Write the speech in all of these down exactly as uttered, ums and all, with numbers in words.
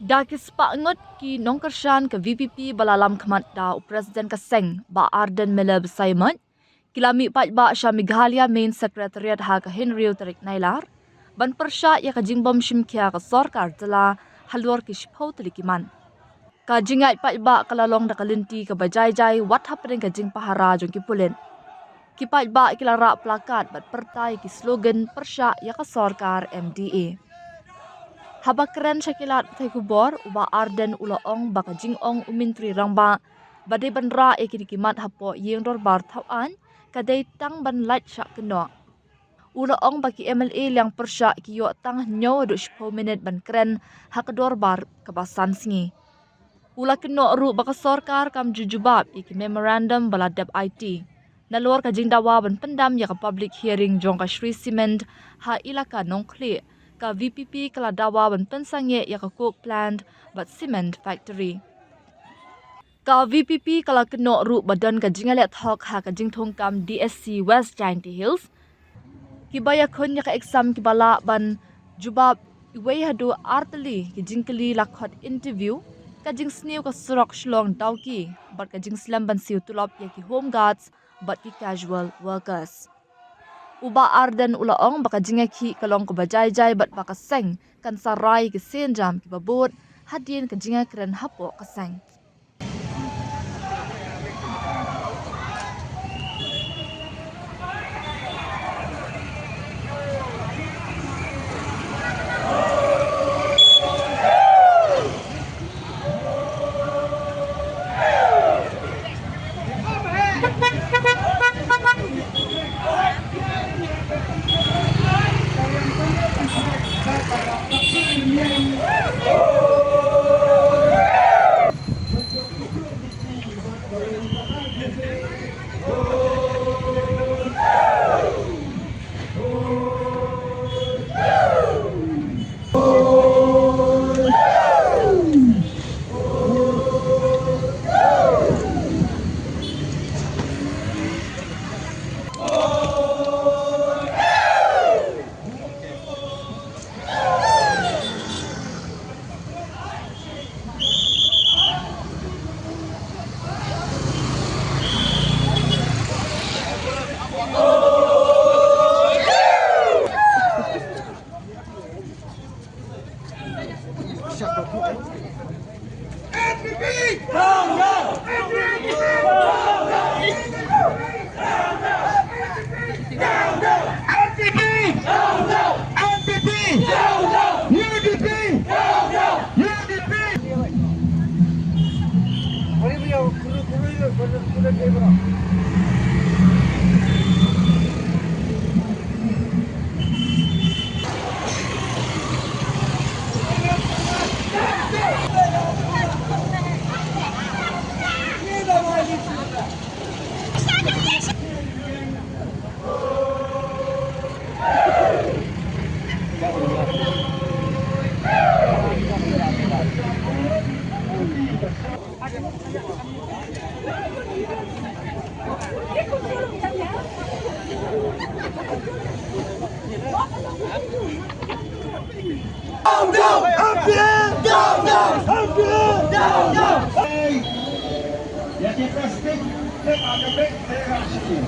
Da ki spah ngut ki nongkyrshan ka VPP ba la lam khmat da u President ka seng, Bah Ardent Miller Basaiawmoit, ki la mih paidbah sha Meghalaya Main Secretariat ha ka hynriew tarik Nailar ban pyrshah ïa ka jingbym shim khia ka sorkar jylla halor ki shiphew tylli ki mat. Ka jingïaid paidbah ka la long da ka lynti kaba jai jai wat hapdeng ka jingpahara jong ki pulit. Ki paidbah ki la rah plakat bad pyrta ïa ki slogan pyrshah ïa ka sorkar MDA. Haba kren sha ki lad pathai khubor, u Bah Ardent u la ong ba ka jingong u Myntri Rangbah ba dei ban rah ïa kine ki mat hapoh Ïing Dorbar Thawaiñ ka dei tang ban lait shah kynnoh. U la ong ba ki MLA liang pyrshah ki ïoh tang hynñiew haduh shiphew minit ban kren ha ka dorbar kaba san sngi. U la kynnoh ruh ba ka sorkar kam ju jubab ïa ki memorandum ba la dep aiti. Nalor ka jingdawa ban pyndam ïa ka public hearing jong ka Shree Cement ha Elaka Nongkhlieh, ka VPP ka la dawa ban pynsangeh ïa ka coke plant bad cement factory. Ka VPP ka la kynnoh ruh ba don ka jingïaleh thok ha ka jingthungkam DSC West Jaintia Hills. Kiba ïakhun ïa ka exam kiba lah ban jubab iwei haduh ar tylli ki jingkylli la khot interview, ka jingsniew ka surok Shillong Dawki bad ka jingslem ban siew tulop ïa ki home guards bad ki casual workers. U Bah Ardent u la ong ba ka jingïakhih ka long kaba jai jai bad ba ka seng kan sa rai ki sienjam kiba bud hadien ka jingïakren hapoh ka seng. Down, down! M P N! Down, down! M P N! Down, down! Hey! Ïa ki plastik, tep ha ka bek, tep ha ka bek.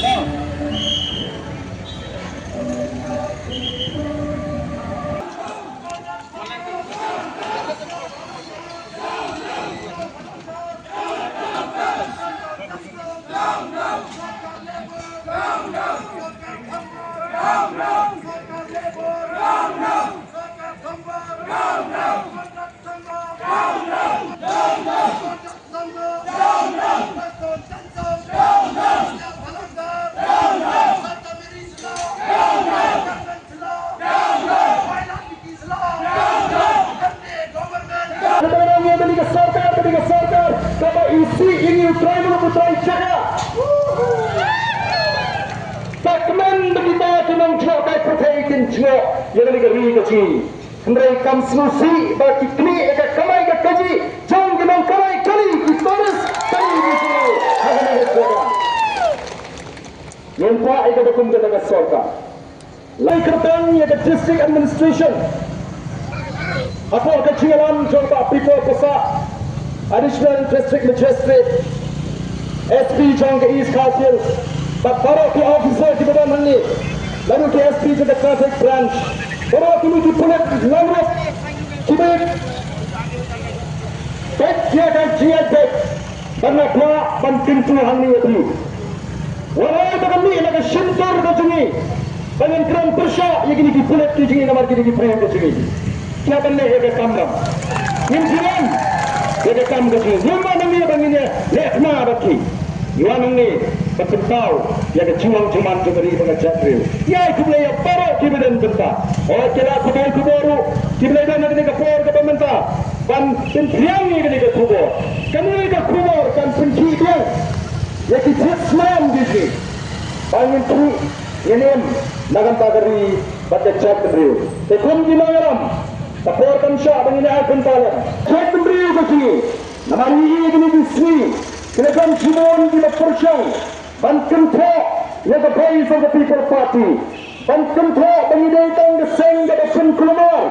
Down. Kaba nang ïa kane ka sorkar, kane ka sorkar kaba isih ïa ngi u trai muluk u trai jaka. Ba kmen ba kita ki nongjngohkai pyrthei kin jngoh ïa kane ka ri ka jong ngi. Hynrei kam sngewsih ba ki knieh ïa ka kamai ka kajih jong ki nongkamai kali, ki tourist kali ki jngoh ha kane ka jaka. Ngim kwah ïa kaba kum kata ka sorkar. Lai kyrpang ïa ka district administration. Hapoh ka jingïalam jong Bah Peter Passah, Additional District Magistrate, S P jong ka East Khasi Hills, bad baroh ki officer kiba don hangne, lane ki S P jong ka Traffic Branch, baroh kine ki pulit langbrot kiba peit ïa ka jingïaid beit ban ïa pla ban kyntu hangne ïa phi. Wat ai ba kan mih na ka shyntur ka jong ngi ba ngin kren pyrshah ïa kine ki pulit ki jong ngi namar kine ki briew ki jong ngi ki ïa ban leh ïa ka kam ram. Ngin pynlong ïa ka kam ka jong ngi. Ngim wan hangne ba ngin ïa leh khana bad ki. Ngi wan hangne ban pynpaw ïa ka jinglong jingman jong ka ri bad ka jaitbynriew. Ïa khublei ïa baroh kiba don bynta. Hooid, ki la khubor khubor ruh kiba la don ha kane ka por kaba mynta ban pynphriang ïa kane ka khubor. Kane ka khubor kan pynkhih biang ïa ki jingsnam ki jong ngi ba ngin khuid ngin im na ka bynta ka ri bad ka jaitbynriew. Te kum ki nongïalam, ka por kan shah ba ngin ïa ai bynta lem. Jaitbynriew ka jong ngi, namar ngi ïohi kine ki sngi ki la don shibun kiba pyrshang ban kynthoh ïa ka Voice of the People Party, ban kynthoh ba ngi dei tang ka seng kaba pynkulmar.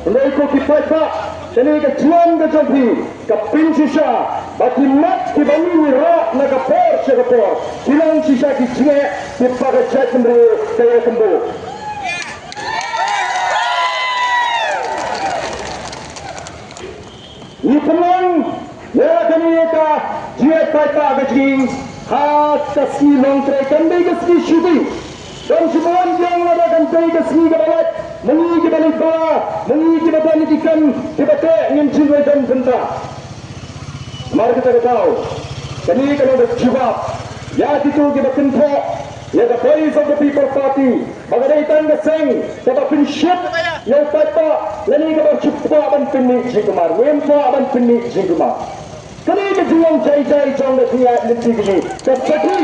Hynrei ko ki paidbah, kane ka jingwan ka jong phi ka pynshisha ba ki mat kiba ngi rah na ka por sha ka por ki long shisha ki jingeh kiba ka jaitbynriew ka ïakynduh. Ngi pynlong ïa kane ka jingïaid paidbah ka jong ngi ha ka sngi Longtrei, kam dei ka sngi shuti. Don shibun ki ong lada kam dei ka sngi kaba lait, ma ngi kiba leit bha, ma ngi kiba don ki kam kiba teh ngin shu leit don bynta. Namar kata ka daw kane ka long ka jubab ïa kito kiba kynthoh ïa ka Voice of the People Party ba ka dei tang ka seng kaba pynshit ïa u paidbah lane kaba shu kwah ban pynmih jingkulmar. Ngim kwah ban pynmih jingkulmar. Kane ka jinglong jai jai jong ka jingïaid lynti ka jong ngi ka sakhi,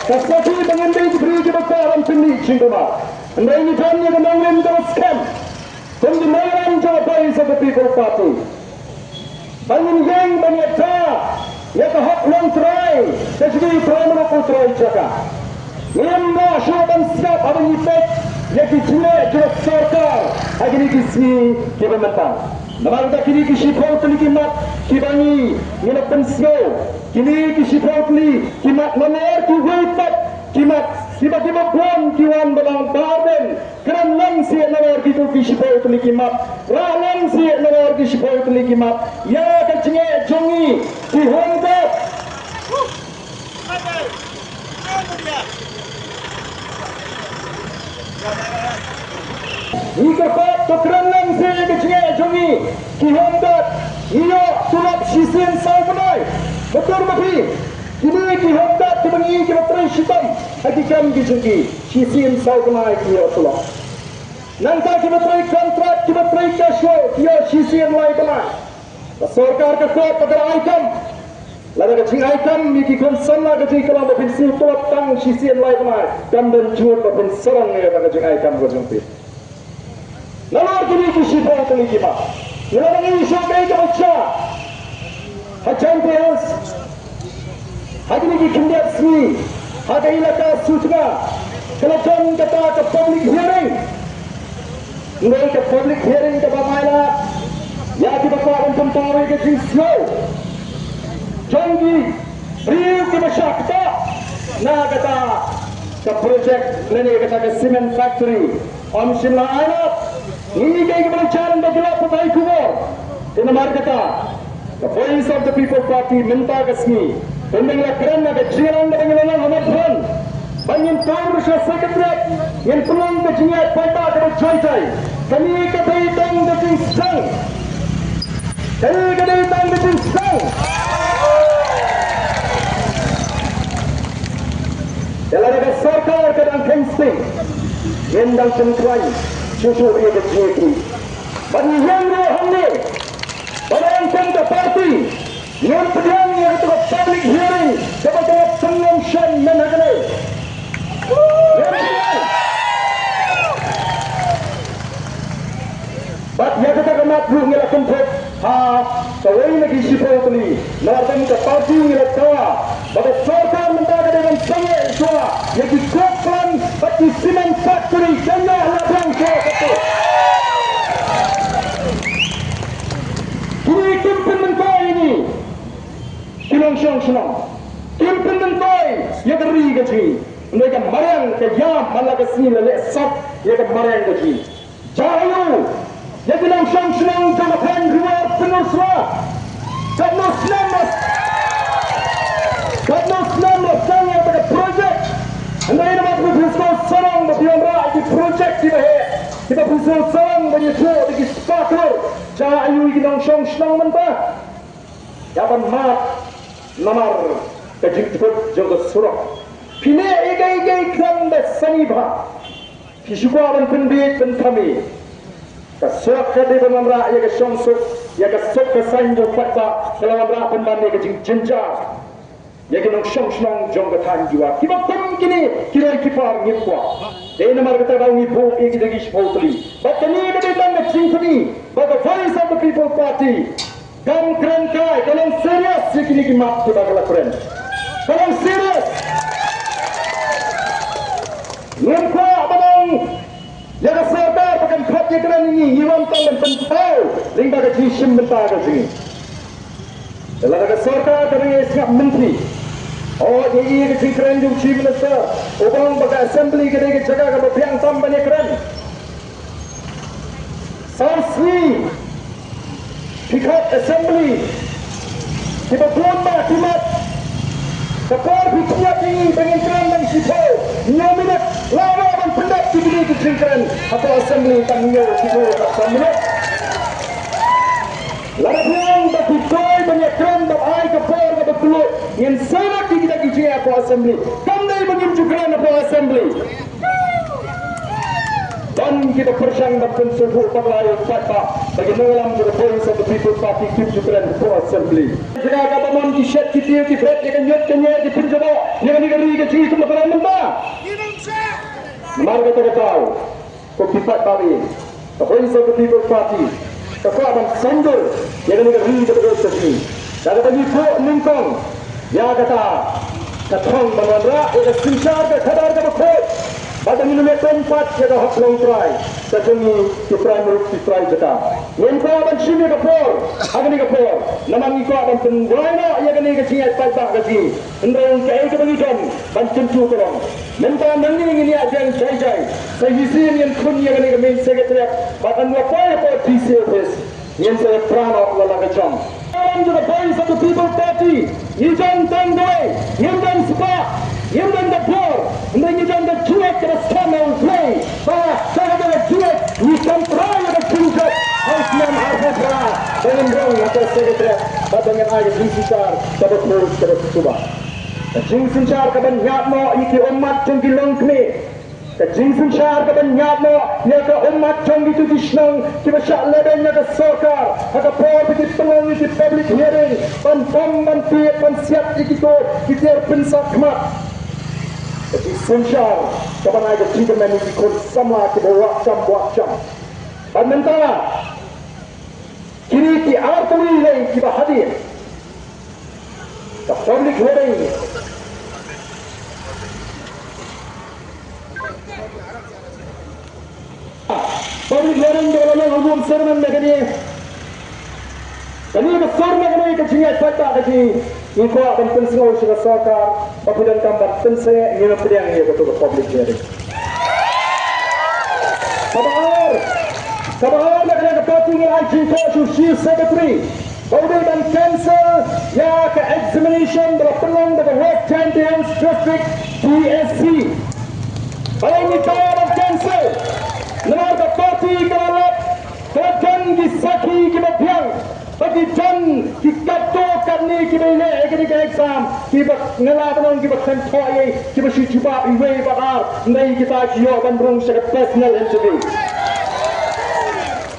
ka sakhi ba ngim dei ki briew kiba kwah ban pynmih jingkulmar. Hynrei ngi don ïa ka nongrim kaba skhem kum ki nongïalam jong ka Voice of the People Party. Ba ngin ïeng ban ïada ïa ka hok Longtrei ka jong ngi, trai mano ko trai jaka. Ngim lah shuh ban sngap haba ngi peit ïa ki jingeh jong ka sorkar ha kine ki sngi kiba mynta. Namar kata kine ki shiphew tylli ki mat kiba ngi, ngi la pynsngew, kine ki shiphew tylli ki mat, namar kiwei pat ki mat kiba, kiba bun ki wan ba long burden. Kren lang seh namar kito ki shiphew tylli ki mat. Rah lang seh namar ki shiphew tylli ki mat ïa ka jingeh jong ngi ki Home Guard. Ngi kyrpad to kren lang seh ïa ka jingeh jong ngi ki Home Guard. Ngi ïoh tulop shisien saw bnai. Ba tur ma phi, kine ki Home Guard kiba ngi, kiba trei shitom ha ki kam ki jong ki, shisien saw bnai ki ïoh tulop. Nangta kiba trei kontrak, kiba trei casual, ki ïoh shisien lai bnai. Ka sorkar ka kwah ba ka ai kam. Lada ka jingai kam ïa ki khun samla ka jong ngi ka long ba phin siew tulop tang shisien lai bnai, kam don jingmut ba phin sarong ïa kata ka jingai kam ka jong phi. Nalor kine ki shiphew tylli ki mat, ngi la ïohi shuh kaei kaba jia ha Jaintia Hills ha kine ki khyndiat sngi, ha ka elaka Sutnga, ka la don kata ka public hearing. Hynrei ka public hearing kaba mala ïa kiba kwah ban pynpaw ïa ka jingsngew jong ki briew kiba shah ktah na kata ka project lane kata ka cement factory. Ym shym la ai lad. Ngi kaei kaba la jan ba ki la pynpaw khubor. Te namar kata ka Voice of the People Party mynta ka sngi, pynbeit la kren na ka jingïalang kaba ngi la long ha Mawphran, ba ngin tur sha Secretariat, ngin pynlong ka jingïaid paidbah kaba jai jai. Kane ka dei tang ka jingsdang. Kane ka dei tang ka jingsdang. Te lada ka sorkar ka dang kheiñ sting, ngin dang pynkhlaiñ shuh shuh ïa ka jingïakhih. Bad ngi ïeng ruh hangne, ba dang kum ka party, ngin pdiang ïa kata ka public hearing kaba ka la pynlong shen mynta kane. Bad ïa kata ka mat ruh ngi la kynthup ha kawei na ki shiphew tylli, namar ba ka party ngi la dawa ba ka sorkar mynta ka dei ban sangeh shuwa ïa ki coke plant bad ki cement factory, kan ïa la biang shuwa kata. shnong. Kim pynmyntoi ïa ka ri ka jong ngi. Hynrei ka mariang ka ïam man la ka sngi la leh sat ïa ka mariang ka jong ngi. Jia aiu ïa ki nongshong shnong jong ka thaiñ Riwar Pynursla. Katno snem la, katno snem la sdang ïa ka project. Hynrei namar ba phi sngewsarong ba phi wanrah ïa ki project kiba heh, kiba phi sngewsarong ban ïathuh da ki spah klur. Jia aiu ïa ki nongshong shnong mynta? Ïa ban mad namar ka jingtbit jong ka surok. Phi leh ïa kaei kaei khlem da sani bha. Phi shu kwah ban pynbiej pynthame. Ka surok ka dei ban wanrah ïa ka shongsuk, ïa ka suk ka saiñ jong u paidbah, ka la wanrah pynban ïa ka jingjynjar ïa ki nongshong shnong jong ka thaiñ Riwar. Kiba kum kine ki roi ki par ngim kwah. Dei namar kata ba ngi buh ïa kita ki shiphew tylli. Bad kane ka dei tang ka jingpyni ba ka Voice of the People Party kam kren kai, ka long serious ïa kine ki mat kiba ka la kren. Ka long serious. Ngim kwah ba long ïa ka sorkar ba kan khot ïakren ïa ngi, ngi wan tang ban pynpaw lyngba ka jingshim bynta ka jong ngi. Lada ka sorkar ka dang ïa sngap mynthi, o, ïa i ka jingkren jong u Chief Minister, u ong ba ka assembly ka dei ka jaka kaba biang tam ban ïakren. Saw sngi phi khot assembly, kiba bun ba ki mat. Ka por phi khot ïa ngi ba ngin kren tang shiphew hynñiew minit, la wah ban pyndep ïa kine ki jingkren hapoh assembly tang hynñiew shiphew ka san minit. Lada phi ong ba phi dei ban ïakren ban ai ka por kaba kylluid, ngin sngewthuh ïa kita ki jingeh hapoh assembly. Kam dei ba ngim ju kren hapoh assembly. Don kiba pyrshang ban pynsngewthuh bakla ïa u paidbah ba ki nongïalam jong ka Voice of the People Party kim ju kren hapoh assembly. Jaka kaba mon ki shet ki tiew ki bret ïa ka ñiut ka ñier ki pynjubok ïa kane ka ri ka jong ngi kumba ka long mynta. Namar kata ka daw, ko ki paidbah, ka Voice of the People Party ka kwah ban saiñdur ïa kane ka ri kaba doh ka jong ngi. Da kaba ngi buh nyngkong ïa kata ka thong ban wanrah ïa ka synshar ka khadar kaba khuid. Bad ngin ym don pat ïa ka hok longtrai ka jong ngi ki trai muruk ki trai jaka. Ngim kwah ban shim ïa ka por ha kane ka por, namar ngi kwah ban pynroi noh ïa kane ka jingïaid paidbah ka jong ngi. Hynrei kaei kaba ngi don ban kyntu ka long, mynta nangne ngin ïaid biang jai jai. Sa shisien ngin khun ïa kane ka main secretariat bad ngan ïa poi hapoh D C office. Ngin sa ïa pra noh la la ka jong. Ka long jong ka Voice of the People Party. Ngi don tang dawei, ngim don spah, ngim don ka bor, hynrei ngi don ka jingngeit kaba skhem ha U Blei ba ka dei ka jingngeit. Ngi kam trai ïa ka jingjop ha u snem arphew phra ba ngin rung ha ka secretariat bad ba ngin ai ka jingsynshar kaba khuid kaba sngewbha. Ka jingsynshar kaban ñiad noh ïa ki ummat jong ki longkmie. Ka jingsynshar kaban ñiad noh ïa ka ummat jong kito ki shnong kiba shah lehbeiñ ïa ka sorkar ha ka por ba ki pynlong ïa ki public hearing ban bam ban tied ban siat ïa kito ki tiar pynsah khmat. Ka jingsynshar kaban ai ka jingkyrmen ïa ki khun samla kiba wad jam wad jam. Bad mynta kine ki artylli lei kiba hadien ka public hearing. Public hearing da la long ha Rukom Sermon na kane. Kane ka sor na kane ka jingïaid paidbah ka jong ngi, ngi kwah ban pynsngew sha ka sorkar ba phi donkam ban pynsngew, ngin ym pdiang ïa kato ka public hearing. Kaba ar, kaba ar na kane ka party ngi ai jingthoh sha u Chief Secretary ba u dei ban cancel ïa ka examination ba la pynlong da ka West Jaintia Hills District P S C. Balei ngi kwah ban cancel? Namar ka party ka la lap, ka la don ki sakhi kiba biang, ba ki don ki katto katne kiba ïaleh ïa kane ka exam, kiba nga lah ban ong kiba khlem thoh ei, kiba shu jubab iwei bad ar, hynrei kita ki ïoh ban rung sha ka personal interview.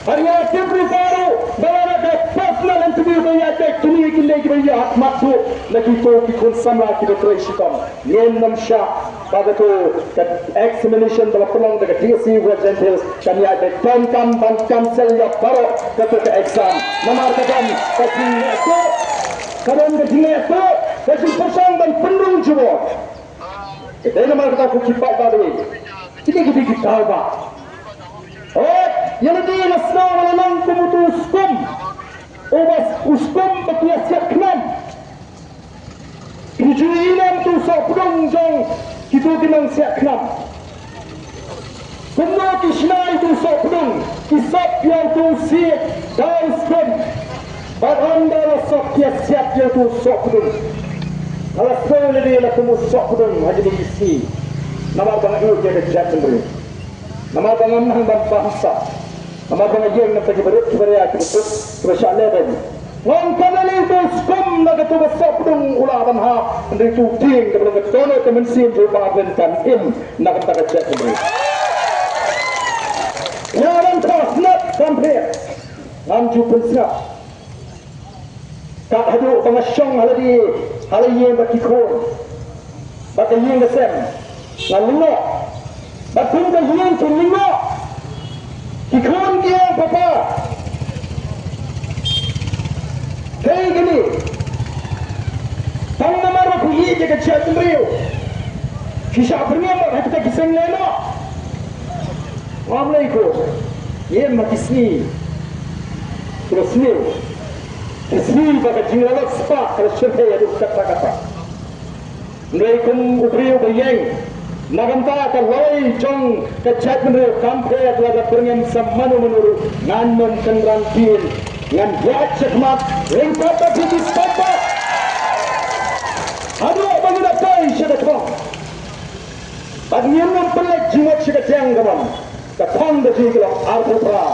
Hynrei ïa ki briew baroh ba la ka personal interview ba ïa ka kine kine kiba ïa ha khmat duh na kito ki khun samla kiba trei shitom. Ngin ym shah ba kato ka examination ba la pynlong da ka D S C West Jaintia Hills kan ïa ka donkam ban cancel ïa baroh kato ka exam. Namar ka don ka jingïatoh, ka don ka jingïatoh, ka jingpyrshang ban pynrung jubor. Ka dei namar kata ko ki paidbah, kine ki dei ki daw ba. Oh, ïa lade nga sngewbha la long kum uto u skum. Uba u skum ba ki ïa siat khnam. Ki ju ïa nam tu soh pdung jong kitu ki nongsiah khnam. Kumno ki shna ïa tu soh pdung, ki sop ïa tu siat dau skem. Bad ynda la sop ïa siat ïa tu soh pdung, la sop lade la kum u soh pdung ha kine ki sngi. Namar ba nga ïeit ïa ka jaitbynriew. Namar ba ngam nang ban pahsa. Namar ba nga ïeng na ka ki barit ki baria ki barit ki ba shah leh ban. Ngam kan leh ban skum na ka tu ka soh pdung u la ban ha. Ndri tu ting ka ba ka tono ka mynsiem ju ba ben kan im na ka ta ka chet ndri. Ïa ban ta snap kan phe. Ngam ju pynsngap. Ka haduh ba nga shong ha lade ha la ïing ba ki khun. Ba ka ïing ka sem. Nga lyngngoh. Ba kum ka ïing ki lyngngoh. Ki khun ki ong papa. Kaei kane. Tang namar ba phi ïeit ïa ka jaitbynriew. Phi shah pyrngem ba ha kita ki seng lehnoh. Ngam lei ko. Ïa ma ki sngi. Ki sngi. Ki sngi ba ka jinglalot spah ka la shyrkhei haduh katta katta. Hynrei kum u briew ba ïeng na ka bynta ka lawei jong ka jaitbynriew kam pher la ka pyrngem sa mano mano ruh ngan ym kynran phin ngan ïaid shakhmat lyngkot ba phi ki spah ba. Haduh ba ngin ïa poi sha ka thong. Bad ngin ym pynleit jingmut sha ka jiang ka mon. Ka thong ka jong ngi ka long arphew phra.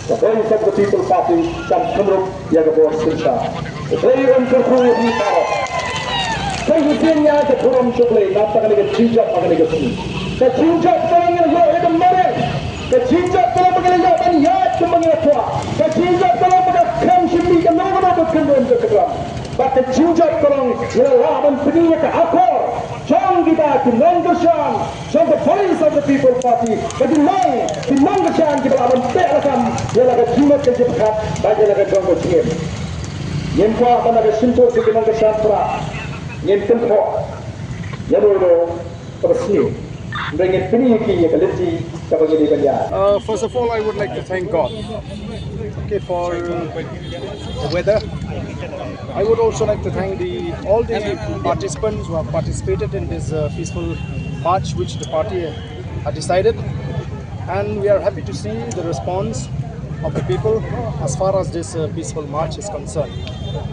Ka Voice of the People Party kam khynrup ïa ka bor synshar. Ka Blei un kyrkhu ïa ngi baroh. Tang shisien ïa ka burom sha U Blei na kane ka jingjop ha kane ka sngi. Ka jingjop ka long ngi la ïoh ïa ka mariang. Ka jingjop ka long ba ngi la ïoh ban ïaid kumba ngi la kwah. Ka jingjop ka long ba ka kham shim ïa kano kano ka kynhun ka kynram. Bad ka jingjop ka long ngi la lah ban pyni ïa ka akor jong kita ki nongkyrshan jong ka Voice of the People Party, ba ki long ki nongkyrshan kiba lah ban pynlong ïa la ka jingmut ka jingpyrkhat bad ïa la ka jong ka jingim. Ngim kwah ban da ka shyntur ki nongkyrshan pra ngin kynthoh ïa no no kaba sniew. Ngin pyni ïa ki ïa ka lynti kaba ngi dei ban ïa. Uh, first of all, I would like to thank God, okay, for the weather. I would also like to thank the, all the participants who have participated in this, uh, peaceful march which the party had decided. And we are happy to see the response of the people as far as this, uh, peaceful march is concerned.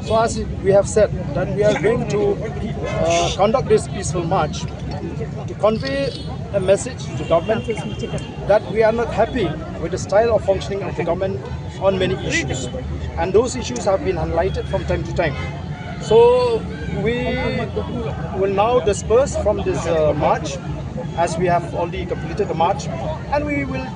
So as we have said that we are going to, uh, conduct this peaceful march to convey a message to the government that we are not happy with the style of functioning of the government on many issues. And those issues have been highlighted from time to time. So we will now disperse from this, uh, march, as we have already completed the march, and we will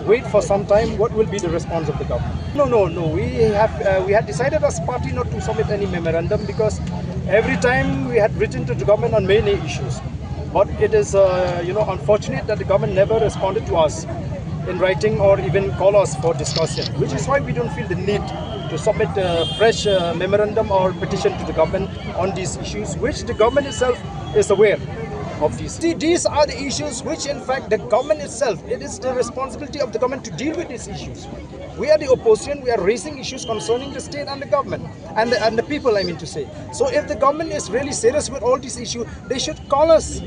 wait for some time what will be the response of the government. No, no, no. We have, uh, we had decided as party not to submit any memorandum because every time we had written to the government on many issues. But it is, uh, you know, unfortunate that the government never responded to us in writing or even call us for discussion, which is why we don't feel the need to submit a fresh, uh, memorandum or petition to the government on these issues, which the government itself is aware of these. See, these are the issues which, in fact, the government itself, it is the responsibility of the government to deal with these issues. We are the opposition, we are raising issues concerning the state and the government and the, and the people, I mean to say. So if the government is really serious with all these issues, they should call us,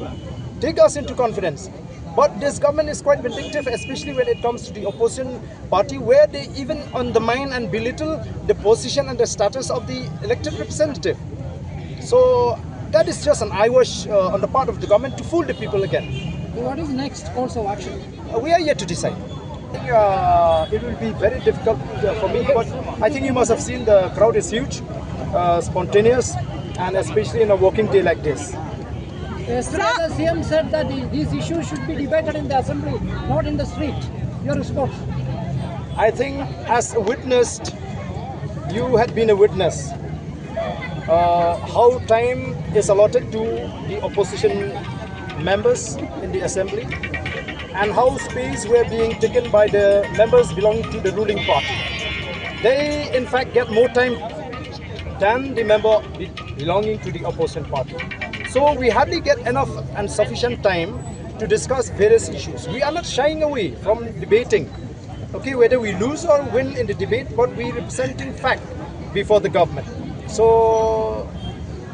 take us into confidence. But this government is quite vindictive, especially when it comes to the opposition party, where they even undermine and belittle the position and the status of the elected representative. So that is just an eyewash, uh, on the part of the government to fool the people again. What is next course of action? Uh, we are yet to decide. Uh, it will be very difficult, uh, for me, but I think you must have seen the crowd is huge, uh, spontaneous, and especially in a working day like this. Yesterday, the C M said that the, these issues should be debated in the assembly, not in the street. Your response? I think, as a witness, you had been a witness, uh, how time is allotted to the opposition members in the assembly and how space were being taken by the members belonging to the ruling party. They, in fact, get more time than the member be-, belonging to the opposition party. So we hardly get enough and sufficient time to discuss various issues. We are not shying away from debating, okay, whether we lose or win in the debate, but we representing fact before the government. So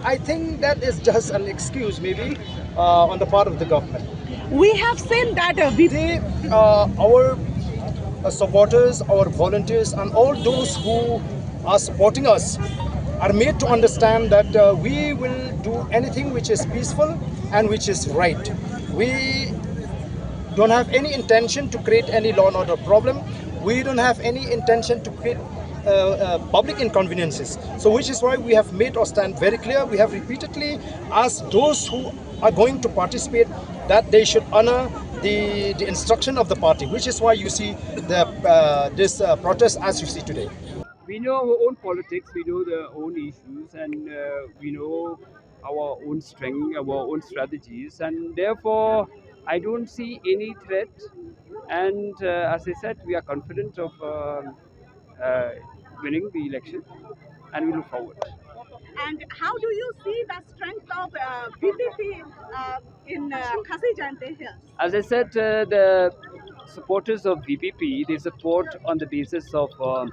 I think that is just an excuse, maybe, uh, on the part of the government. We have seen that uh, we They, uh, our uh, supporters, our volunteers, and all those who are supporting us are made to understand that uh, we will do anything which is peaceful and which is right. We don't have any intention to create any law and order problem. We don't have any intention to create uh, uh, public inconveniences. So, which is why we have made our stand very clear. We have repeatedly asked those who are going to participate that they should honor the, the instruction of the party, which is why you see the, uh, this uh, protest as you see today. We know our own politics, we know their own issues, and uh, we know our own strength, our own strategies, and therefore I don't see any threat. And uh, as I said, we are confident of uh, uh, winning the election, and we look forward. And how do you see the strength of uh, V P P uh, in uh, Khasi Jaintia Hills? As I said, uh, the supporters of V P P, they support on the basis of um,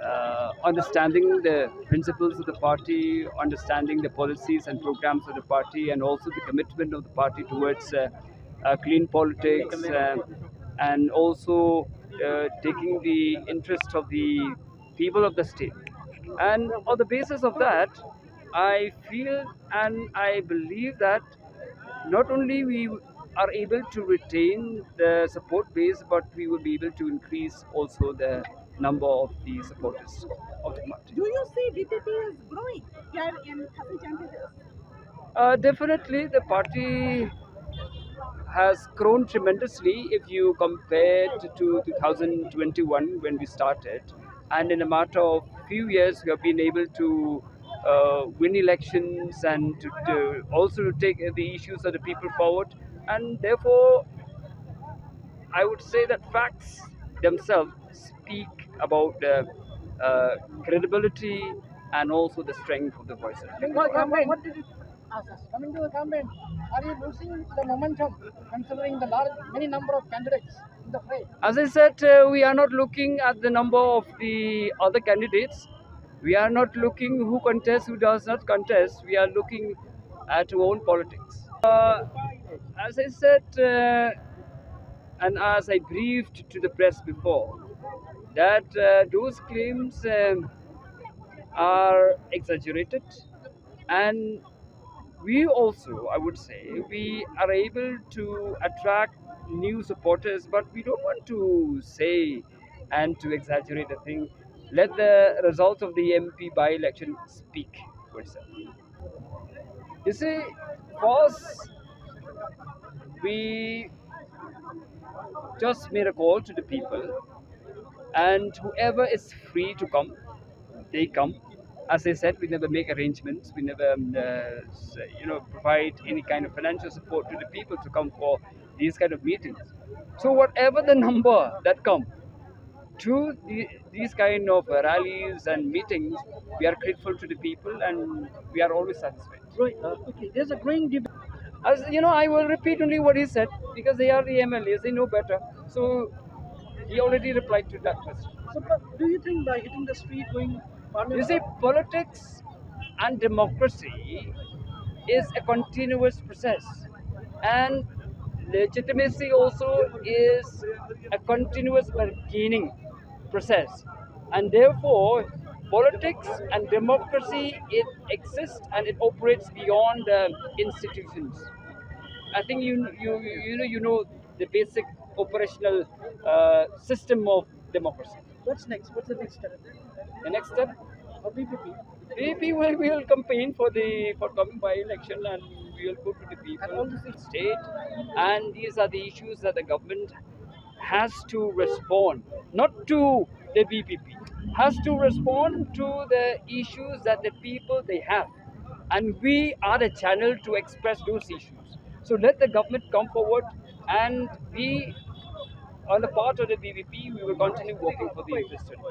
uh, understanding the principles of the party, understanding the policies and programs of the party, and also the commitment of the party towards uh, uh, clean politics, uh, and also uh, taking the interest of the people of the state. And on the basis of that, I feel and I believe that not only we are able to retain the support base, but we will be able to increase also the number of the supporters of the party. Do you see V P P is growing here in Khasi Jaintia Hills? Uh, definitely, the party has grown tremendously if you compare it to two thousand twenty-one when we started, and in a matter of few years, we have been able to uh, win elections and to, to also take the issues of the people forward. And therefore, I would say that facts themselves speak about the uh, credibility and also the strength of the voice of the people. What, what, what did it ask us? Coming to the campaign, are you losing the momentum considering the large, many number of candidates in the fray? As I said, uh, we are not looking at the number of the other candidates. We are not looking who contests, who does not contest. We are looking at our own politics. Uh, as I said, uh, and as I briefed to the press before, that uh, those claims um, are exaggerated, and we also, I would say, we are able to attract new supporters, but we don't want to say and to exaggerate the thing. Let the results of the M P by-election speak for itself. You see, first, we just made a call to the people, and whoever is free to come, they come. As I said, we never make arrangements. We never, um, uh, s- you know, provide any kind of financial support to the people to come for these kind of meetings. So whatever the number that come to the, these kind of uh, rallies and meetings, we are grateful to the people and we are always satisfied. Right. Uh, okay. There's a growing debate. As you know, I will repeat only what he said because they are the M L As, they know better. So he already replied to that question. So, but do you think by hitting the street, going You see, politics and democracy is a continuous process, and legitimacy also is a continuous bargaining process, and therefore politics and democracy, it exists and it operates beyond the institutions. I think you you you know you know the basic operational uh, system of democracy. What's next? What's the next step? The next step, For V P P. V P P will, we will campaign for the forthcoming by-election, and we will go to the people of the state. And these are the issues that the government has to respond, not to the V P P, has to respond to the issues that the people they have. And we are the channel to express those issues. So let the government come forward, and we, on the part of the V P P, we will continue working for the interest of